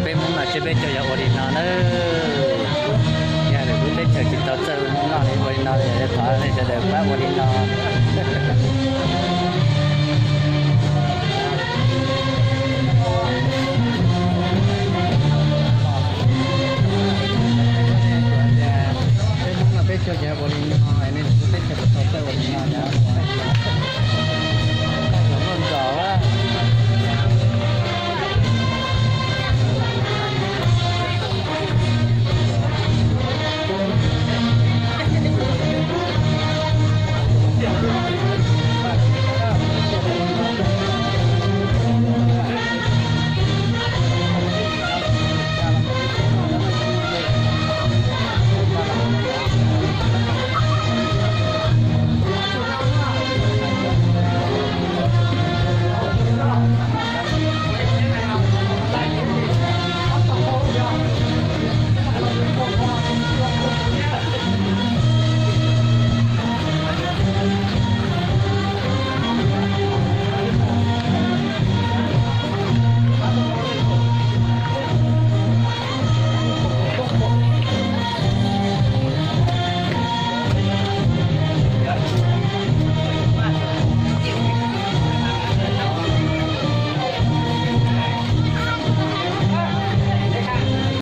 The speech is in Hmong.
Peb Hmoob no tsiab peb caug yog ua li no na. Yog lwm lub teb chaws tsis tau txawj noj li ua li no, thov nej sawv daws pab ua li no.